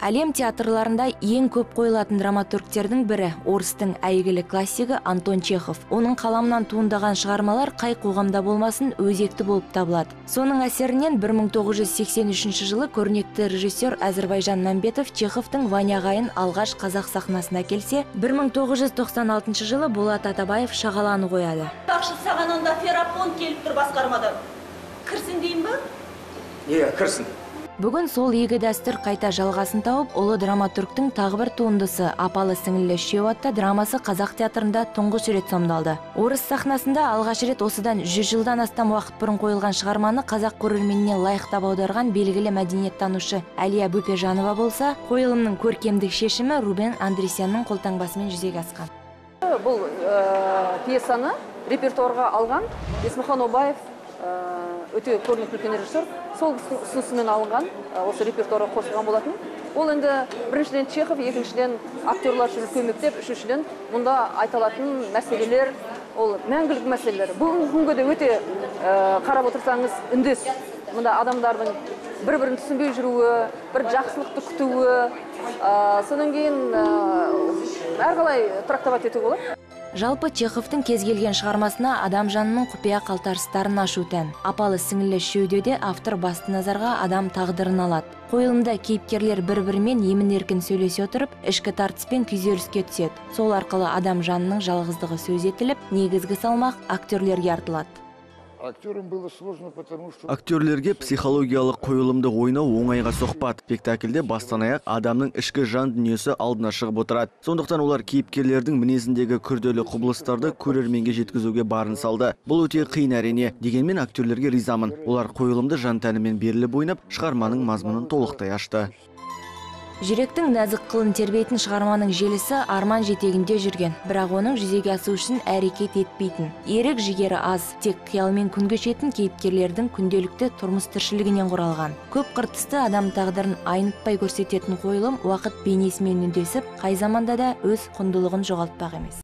Әлем театрларында ең көп қойылатын драматургтердің бірі орыстың әйгілі классигі Антон Чехов. Оның қаламынан туындаған шығармалар қай қоғамда болмасын өзекті болып табылады. Соның әсерінен 1983 жылы көрнекті режиссер Әзірбайжан Мәмбетов Чеховтың Ваня ағайын алғаш қазақ сахнасына келсе, 1996 жылы Болат Атабаев Шағаланы қояды. Бақшы, саған онда Ферапон келіп тұр басқармадан. Кірсін дейін ба? Иә, кірсін. Бүгін сол игі дәстүр қайта жалғасын тауып, ұлы драматургтың тағы бір туындысы «Апалы сіңлілі үшеу» атты драмасы қазақ театрында тұңғыш рет сомдалды. Орыс сахнасында алғаш рет осыдан 100 жылдан астам уақыт бұрын қойылған шығарманы қазақ көрерменіне лайықтап аударған белгілі мәдениеттанушы Әлия Бөпежанова болса, қойылымның көркемдік шешімі Рубен Андресянның қолтаңбасымен жүзеге асқан. Бұл пьесаны репертуарға алған Есмұхан Обаев, өте көрнекті үлкен режиссер, сол кісінің ұсынысымен алынған, осы репертуарға қосылған болатын. Ол енді біріншіден Чехов, екіншіден актерлар үшін көмектеп, үшіншіден мұнда айталатын мәселелер, ол мәңгілік мәселелер. Бүгінгі күнге де өте қарап отырсаңыз үндес. Мұнда адамдардың бір-бірін түсінбей жүруі, бір жақсылықты күтуі, содан кейін әрқалай трактовать етуге болады. Жалпы Чеховтың кез келген шығармасына адам жанының құпия қалтарыстарын ашу тән. Апалы сіңлілі үшеуде де автор басты назарға адам тағдырын алады. Қойылымда кейіпкерлер бір-бірімен емін-еркін сөйлесе отырып, ішкі тартыс пен күйзеліске түседі. Сол арқылы адам жанының жалғыздығы сөз етіліп, негізгі салмақ актерлерге артылады. Актерам было сложно, потому что Актерлерге психологиялық қойылымды ойнау оңайға соқпады. Спектакльде бастан аяқ адамның ішкі жан дүниесі алдына шығып отырады. Сондықтан олар кейіпкерлердің мінезіндегі күрделі құбылыстарды көрерменге жеткізуге барын салды. Бұл өте қиын, әрине. Дегенмен актерлерге ризамын. Олар қойылымды жан тәнімен беріліп ойнап, шығарманың мазмұнын толықтай ашты. Жүректің нәзік қылын тербейтін шығарманың желісі арман жетегінде жүрген, бірақ оның жүзеге асу үшін әрекет етпейтін. Ерік жігері аз, тек қиялмен күн кешетін кейіпкерлердің күнделікті тұрмыс тіршілігінен құралған. Көп қыртысты адам тағдырын айнытпай көрсететін қойылым уақыт бейнесімен үндесіп, қай заманда да өз құндылығын жоғалтпақ емес.